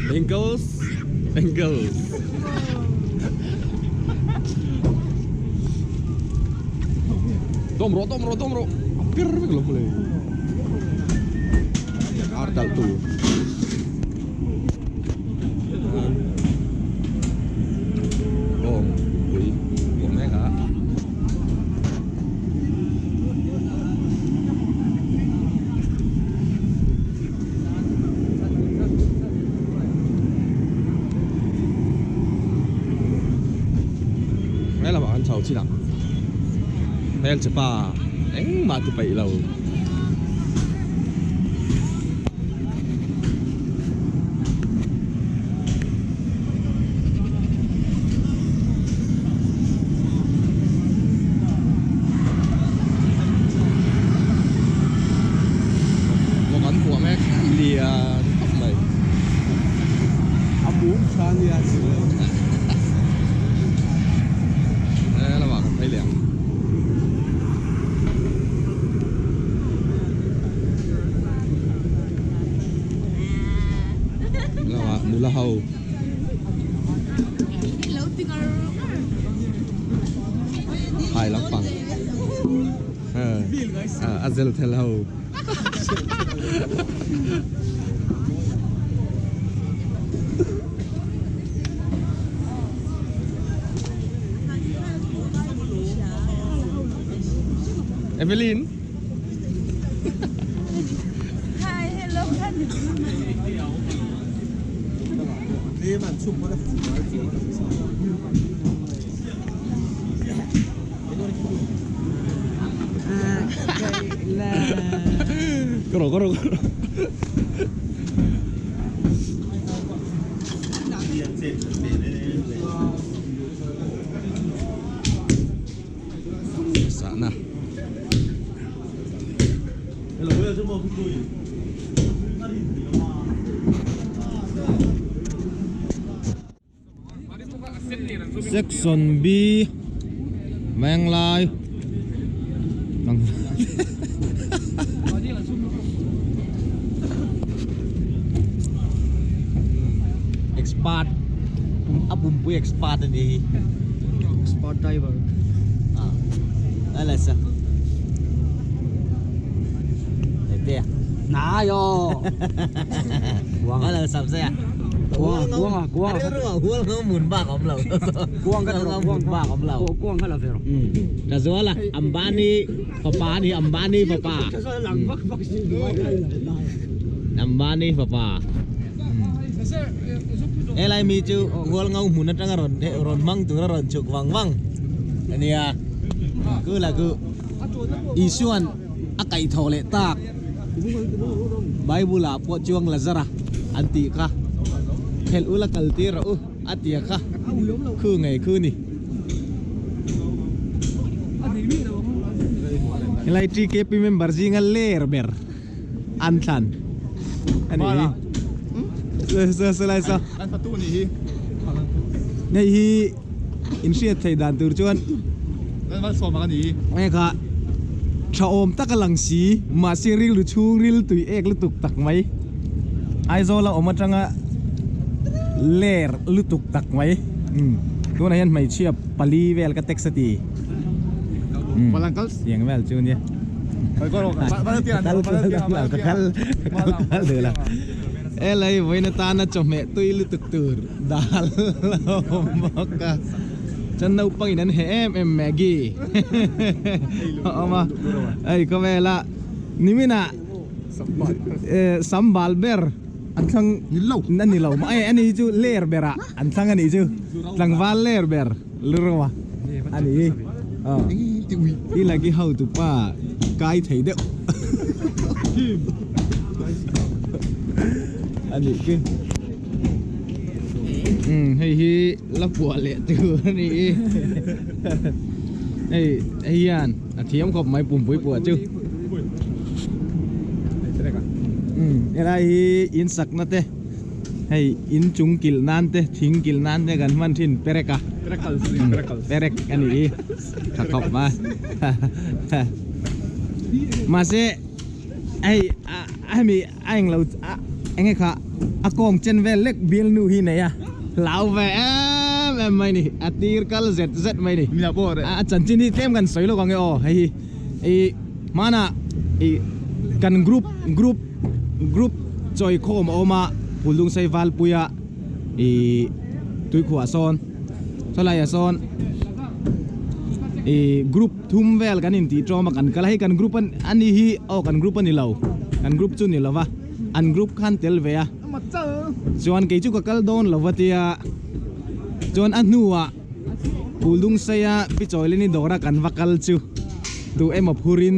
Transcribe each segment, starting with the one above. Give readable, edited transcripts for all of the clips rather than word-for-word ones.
Bengals Bengals Dawm rawh dawm rawh dawm rawh a pir vek lo mawle ar talh tur bawng pui pawh mek a. He lamah kan chho chin ang hmelchhe pa engmah ti peih lo. Vawk an puah mek lian khawp mai. A mum tha nia chu. He lamah kan phei leh ang. Lamah nula ho. Hai lampang. A zel thel ho. Evelyn. Hi, hello. Kawr kawr kawr. Sahna. Section B Venglai Expert a pumpui expert a ni hi Expert driver ah a la 哪有 a la sap se a Razuala Ambani fapa a ni Ambani fapa Ambani fapa helai mi chu hual ngau hmun atanga rawn rawn hmang tura rawn chhuk vang vang ania ku la ku Isuan a kaihthawh leh tak. Bible ah pawh chuang Lazara an tih kha khelh ula kal tir rawh u a ti a kha khu ngei khu ni. Helai TKP member zinga ler ber an thlan a nih hi. Saw saw. Hei hi in hriat theih dan tur chuan nge kha tha awm tak a lang si mahse rilru chhung ril tui ek lutuk tak mai Aizawl a awm atanga ler lutuk tak mai tunah hian hmeichhia pali vel ka text a ti tiang vel chu nia ka kal ka kal duh lo helai vawiin atana chawhmeh tui lutuk tur. Dal a awm bawk a chuan naupang in an heh em em Maggie a awm a hei khawvela niminah sambal ber an thlang a ni lo mah e ani hi chu ler berah an thlang a nih chu tlangval ler ber lu a ani hi aw i lagi hotupa kai thei deuh a nih khi. Umm hei hi la puah leh tur a ni i hei hei hian a thiam khawp mai pumpui puah chu umm helai hi in sakna te hei in chung kilh nan te thing kilh nan te kan hman thin perek a perek a ni i tha khawp mai mahse hei a hemi a englo a enge kha a kawng chen vel lek bialnu hi nei a hlau ve em em mai ni a tir kal zet zet mai ni a chanchin hi tlem kan sawi lawk ang e aw hei hi ih hmanah ih kan group group group chawi khawm a awm a Phuldungsei Valpuia ih tuikhuah sawn sawlaiah sawn ih group thum vel kan intih tawm a kan kal a hei kan group a ni hi aw kan group a ni lo kan group chu ni lova an group khan tel ve a chuan kei chu ka kal dawn lo va tia chuan a hnuah Phuldungsei-a pi Chawilini dawra kan va kal chu tu emaw phurin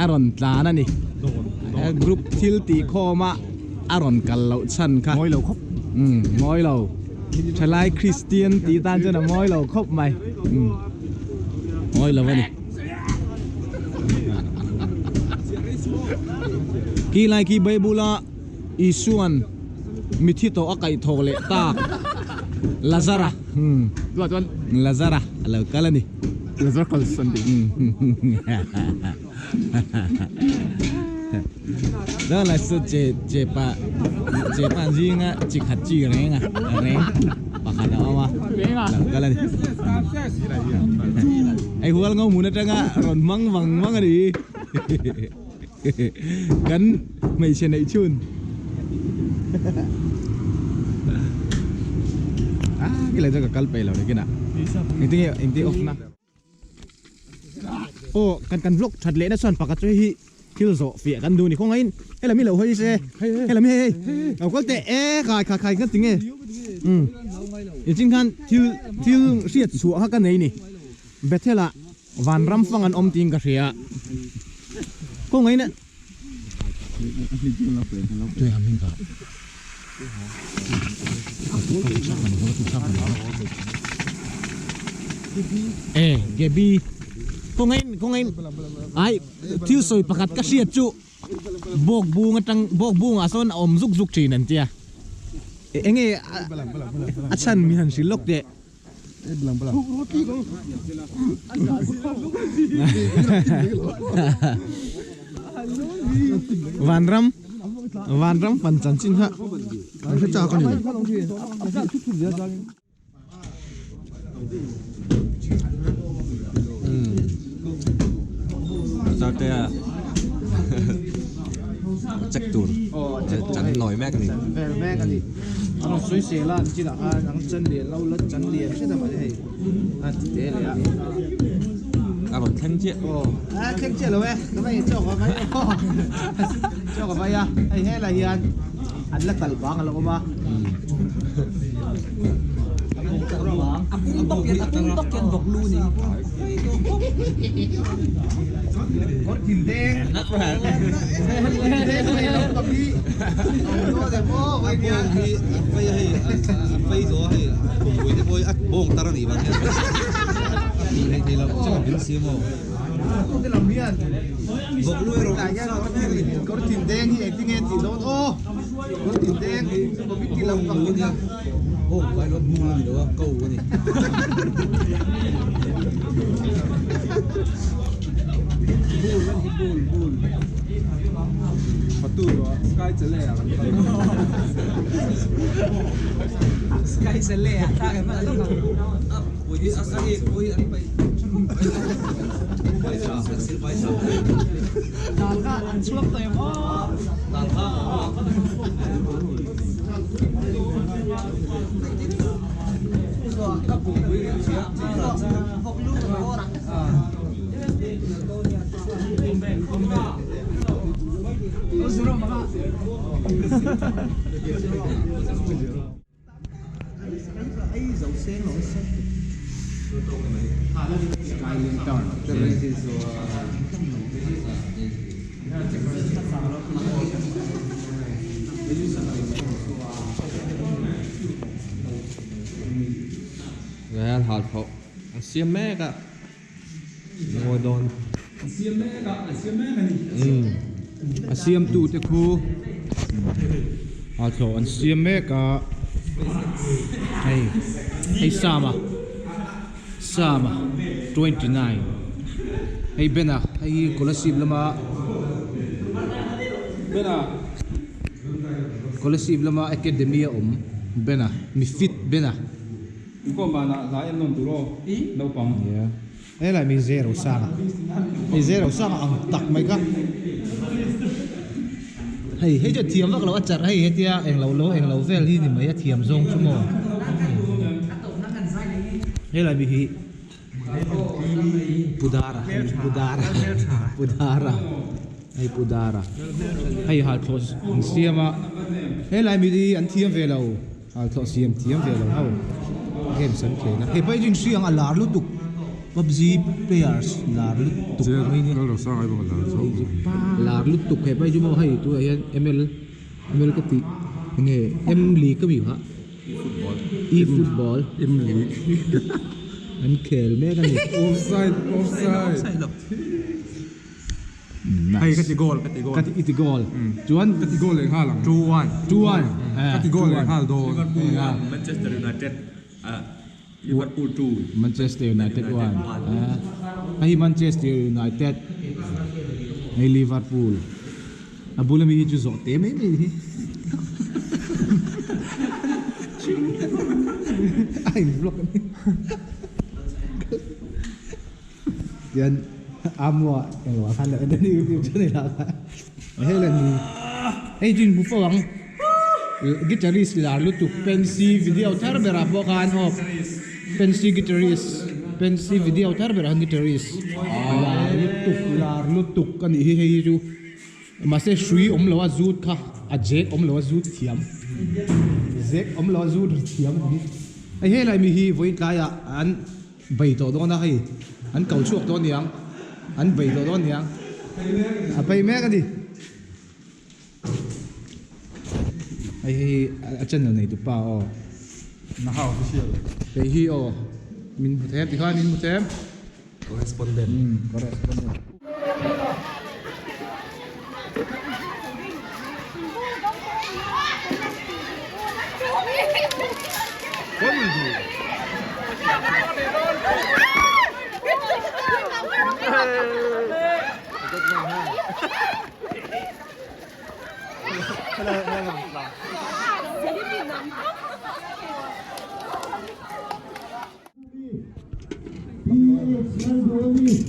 a rawn tlan a ni group thil tih khawm a a rawn kal loh chhan kha mawi lo khawp umm mawi lo thalai Christian tih tan chuan a mawi lo khawp mai umm mawi lo a ni khi lai khi Bible a Isuan mithi tawh a kaih thawk leh tak Lazara umm Lazara a lo kal a ni. Lazar kal Sunday. Đó là sự chế chế pa chế pa riêng á chỉ khát chỉ reng à reng pakhat a awm a lo kal a ni hei hual ngo hmun atanga rawn hmang vang vang a ni kan hmeichhe neih chhun a khi lai chu ka kal peih lo lekin ah engtin nge engtin off na. Aw kan kan vlog that lehna chuan pakhat chu hei hi thil zawh fiah kan duh a ni khawngahin helam hi lo hawi se helam hi hei lo kal teh e khai khai khai ka ti nge umm nichin khan thil thil hriat chhuah kha ka nei ni Bethel ah vanram fang an awm tiin ka hria khawngahin a E Gaby kawngaiin kawngaiin ai thil sawi pakhat ka hriat chu bawk bung atang bawk bungah sawn a awm zuk zuk thin an tia eng nge a chhan min han hrilh lawk teh. Vanram Vanram fan chanchin kha an hre chak a ni. Zartea check tur chan nawi mek a ni. Vel mek a ni. An rawn sawi sel a, chinah khan an chan lian lo la chan lian hret a mahni hei a ti te leh a. A rawn thleng chiah. Aw a thleng chiah lo e, ka va in chawk a vai aw chawk a vai a, hei helai hian an la kal bang a lo awm a. A pum tawk hian a pum tawk hian vawk lu ni. Kawr thin deng. hal thlawh an siam mek a ngawi dawn. An siam mek a, an siam mek a ni. Umm a siamtu te khu hal thlawh an siam mek a hei hei Sama Sama 29 hei Bena hei hi Kolasib lama Bena Kolasib lama academy a awm Bena mi fit Bena. Inkhawm banah hla en nawn tur aw naupang. Nia helai mi zero sang a hei zero sang a ang tak mai kha hei hei chu a thiam vak lo a charh hei hetia englo lo englo vel hi ni mai a thiam zawng chu maw helai mi hi Pudara Pudara Pudara hei Pudara hei halthlawh an siam a helai mi hi an thiam ve lo halthlawh siam thiam ve lo ho games an khel a hepa hi chu inhriang a lar lutuk pubg players lar lutuk mai ni lar lutuk hepa hi chu maw hei tunah hian ml ml ka tih enge m league ami kha. E-football. M League. An khel mek a ni. Offside, offside. Nice. Hei ka ti goal, ka ti goal. Ka ti i ti goal. Chuan ka ti goal leh nghal ang. 2-1. 2-1. Ka ti goal leh nghal dawn. Liverpool 1, Manchester United Liverpool 2. Manchester United 1. Hei Manchester United. Hei Liverpool. A bula mi hi chu zawh te mai mai hi. A in vlog a ni. Tian amua englo khan lo en YouTube channel ah khan hei la ni. Hei chu in hmu fo ang. Guitarist lar lutuk Pensy video thar berah pawh khan aw Pensy guitarist Pensy video thar berah khan guitarist lar lutuk lar lutuk a nih hi hei hi chu. Mahse hrui awm lo a zut kha a zek awm lo a zut thiam zek awm lo a zut ri thiam a ni hei helai mi hi vawiin tlaiah an bei tawh dawn a hei an ko chhuak tawh aniang an bei tawh dawn aniang a bei mek a ni hei hei a channel nei tu pa aw hei hi aw min hmu them tikhan min hmu them. Correspondent. Correspondent.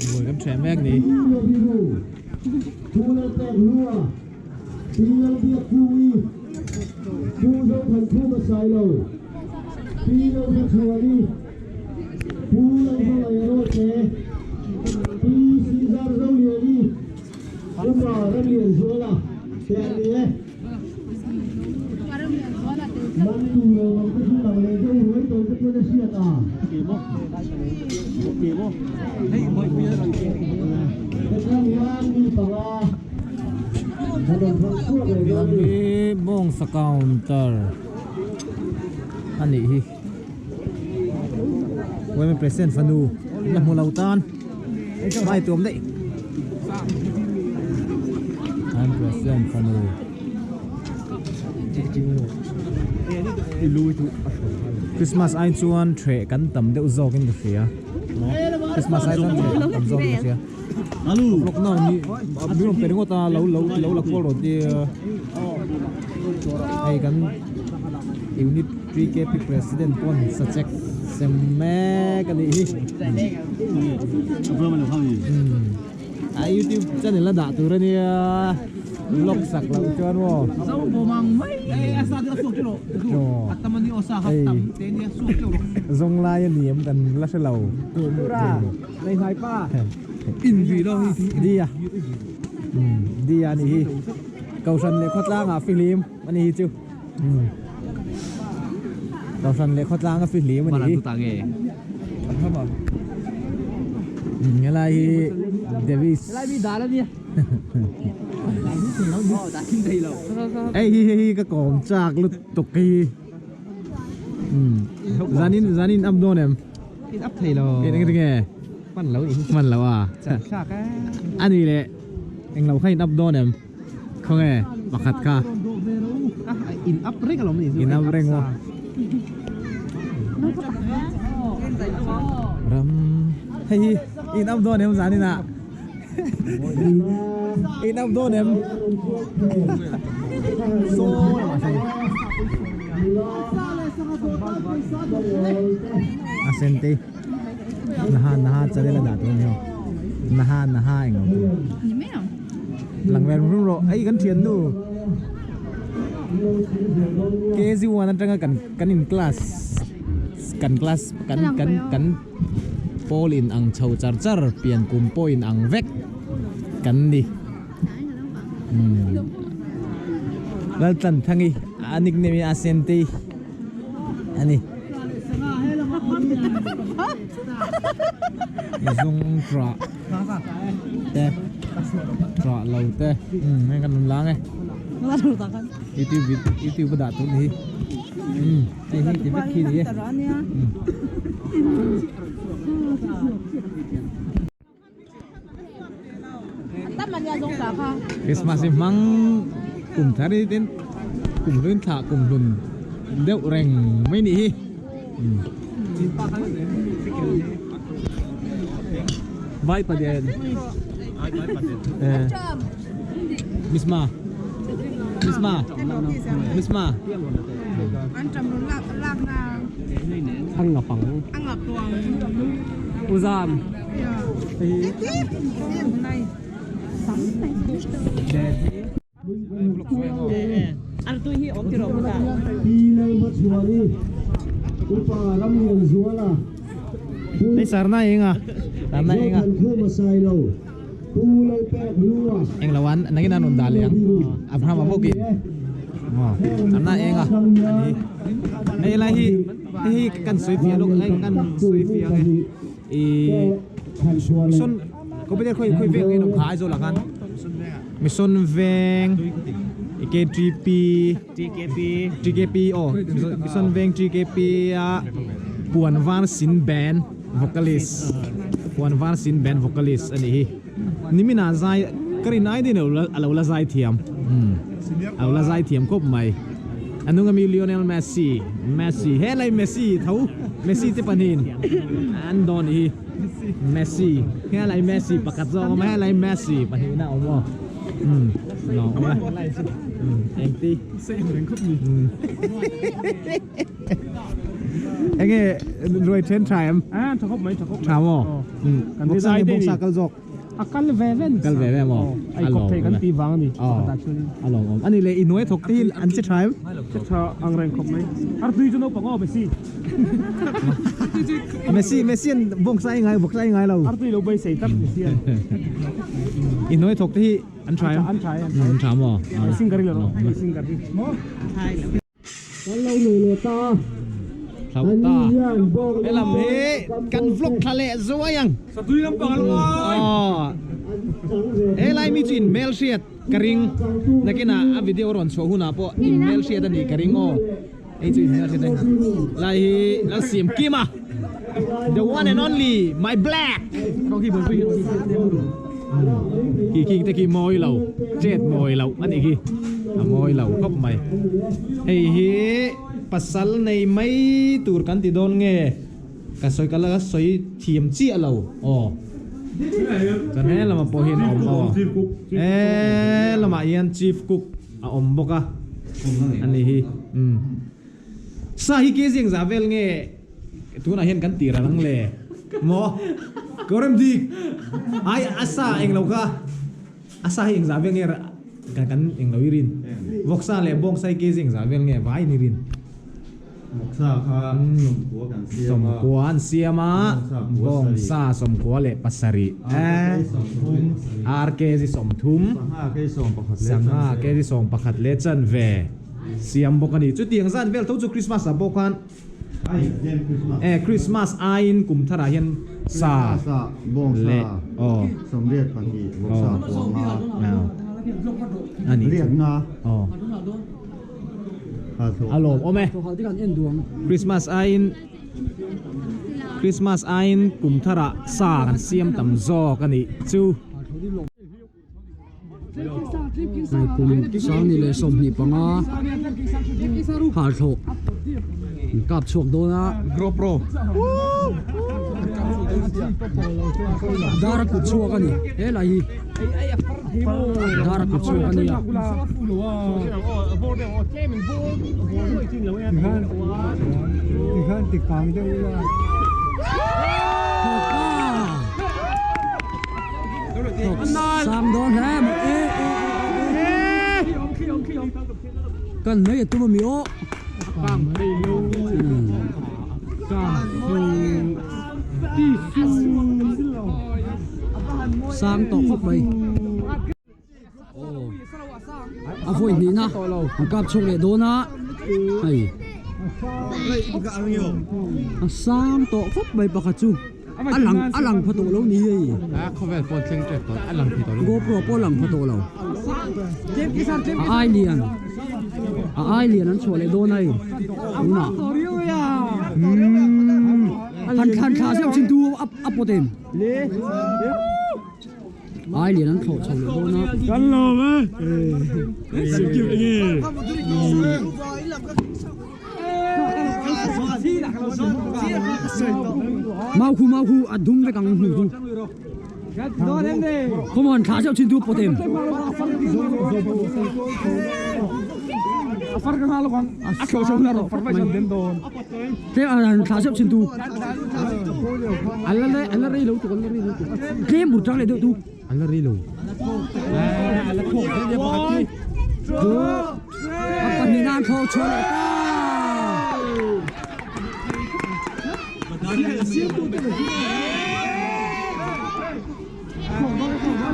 Buai kan ṭheh mek ni. Hi bawngsa counter a nih hi women president fanu la hmu lo tan hmai tuam daih an president fanu. Christmas ai chuan threh kan tam deuh zawk in ka hria Christmas ai chuan threh kan tam zawk in ka hria lockdown hi min rawn pe ringawt a lo lo lo la kual rawh tia hei kan unit 3kp president pawn sachek sem mek a nih hi A youtube channel a dah tur a nia vlog sak loh chuan maw. Zo bawm ang mai e a sa te a suak teuh rawh a tam a ni aw sa hap tam te nia suak teuh rawh. Zawng lai a ni em kan la hre lo. Tura nei hnai pa in vi lo hi Dia Dia a nih hi Kohhran leh khawtlang ah fihlim a ni hi chu Kohhran leh khawtlang a fihlim a ni hi. Helai hi Davis. Hei hi hei hi ka kawm chak lutuk hi. Zanin zanin up dawn em? In up thei lo. In eng ringe? Hman lo in. Hman lo a. Chan thlak a. Ani le eng lo kha in up dawn em? Khawnge pakhat kha. In up reng alawm ni chu. In up reng maw. Ram hei hi in up dawn em zan inah. In up dawn em? Saw lamah sawn. A sen te naha naha channel a dah tur a ni aw. Naha naha eng lo tur. Lang vel rum rawh hei kan thiannu KZ1 atanga kan kan in class kan class kan kan kan pawl in ang chho char char pian kum pawh in ang vek kan ni umm Laltanthangi a nickname hi Asente a ni zung trah. Te trah lo te umm heng kan rawn lang e youtube youtube a dah tur ni hi umm hei hi ti vek khi ni e umm. Christmas hi hmang kum thar hi tin kum hlun thlah kum hlun deuh reng mai ni hi umm. Vai Padian. Eh. Miss Ma. Miss Ma. Miss Ma. Ang nga pang. Uzam. Hei sarna eng a sarna eng a eng lo an nangin an rawn dah leh ang Abraham a bawk in sarna eng a ani hei lai hi hei hi kan sawi fiah lawk hei kan sawi fiah ang e ih mission computer khawi khawi veng nge an awm kha Aizawl ah khan mission veng KTP TKP TKP aw mission veng TKP a puan var sin band vocalist puan var sin band vocalist a nih hi nimin ah zai ka rin ai din a lo la zai thiam a lo la zai thiam khawp mai a hnung ami Lionel Messi Messi helai Messi tho Messi te pahnihin an dawn nih hi Messi helai Messi pakhat zawk a awm a helai Messi pahnihna a awm aw umm lo awm a umm engti umm enge ruai then tha em tha maw umm bawksa nge bawksa kal zawk A kal ve ve ni. Kal ve ve maw? Ai kawp thei kan ti vang a ni. Pakhat ah chuan. A lawm awm. Ani le i hnuai thawk te hi an che tha em? Che tha ang reng khawp mai. Artui chu naupang aw Messi. Messi Messi an bawngsa i ngai bawksa i ngai lo. Artui lo beisei tlat Messi an. I hnuai thawk te hi an tha em? An tha em. An tha maw? Singer hi lo rawh. Singer hi. Kan lo nei leh ta. Thlau ta. Helam hi kan vlog thla leh zuai ang. Satui lampang a lo ai. Helai mi chu in hmel hriat ka ring. Nakinah a video rawn chhuah hunah pawh in hmel hriat a nih ka ring aw. Hei chu in hmel hriat a ni. Lai hi Lalsiam Kima. The one and only my black. Khi khi te khi mawi lo chet mawi lo a nih khi a mawi lo khawp mai hei hi pasal nei mai tur kan ti dawn nge ka sawi ka la sawi thiam chiah lo aw chuan he lamah pawh hian a awm aw he lamah hian chief cook a awm bawk a a nih hi umm. Sa hi ke zeng zah vel nge tunah hian kan tir ang le maw? Korem dik ai a sa eng lo kha a sa hi eng zah vel nge kan kan eng lo i rin vawksa leh bawngsa hi ke zeng zah vel nge vai in i rin Vawksa kha sawmkua kan siam a sawmkua an siam a bawngsa sawmkua leh pasarih RK zi sawmthum sangha ke sawmpakhat leh chanve sangha ke zi sawmpakhat leh chanve. Siam bawk a ni. Chutiang zan vel tho chu Christmas ah pawh khan eh Christmas aiin kum tharah hian sa leh aw a ni chu aw a lawm awm e Christmas aiin. Christmas aiin kum tharah sa kan siam tam zawk a nih chu. Kum sangni leh 25 harhlawh an kap chhuak dawn a. Dar a kut chhuak a ni he lai hi dar a kut chhuak a ni a. Sang dawn hle mai e e e kan mai a tum ami aw sang tawh khawp mai a vawi hnihna an kap chhuak leh dawn a hei a sang tawh khawp mai pakhat chu a lang a lang pha tawh lo ni hei khawvel pawh thleng tep tawh a lang thei tawh lo GoPro pawh a lang pha tawh lo a ai lian a ai lian an chhuah leh dawn a hei tunah han thlan thla zeuh chin tu a pawt em ai lian an thlawh chho leh dawn a kan lawm e sikkim enge mau khu mau khu a dum vek ang hnu chu come on thla zeuh chin tu pawt em tlem thla zeuh chin tu ala rei lo tuk ala rei lo tuk tlem mur tang leh deuh tu ala rei lo ala thawk deuh deuh pakhat hi a pahnih nan thlawk chhuah leh ta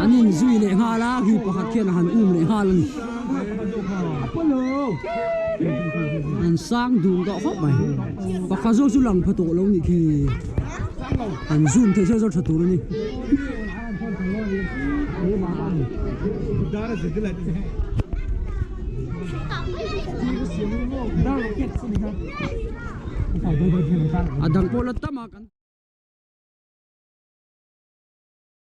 an inzui leh nghal a khi pakhat khian a han um leh nghal a ni an sang dun tawh khawp mai pakhat zawk chu lang pha tawh lo nih khi an zoom theih zawk zawk tha tur a ni. A dang pawh la tam a kan.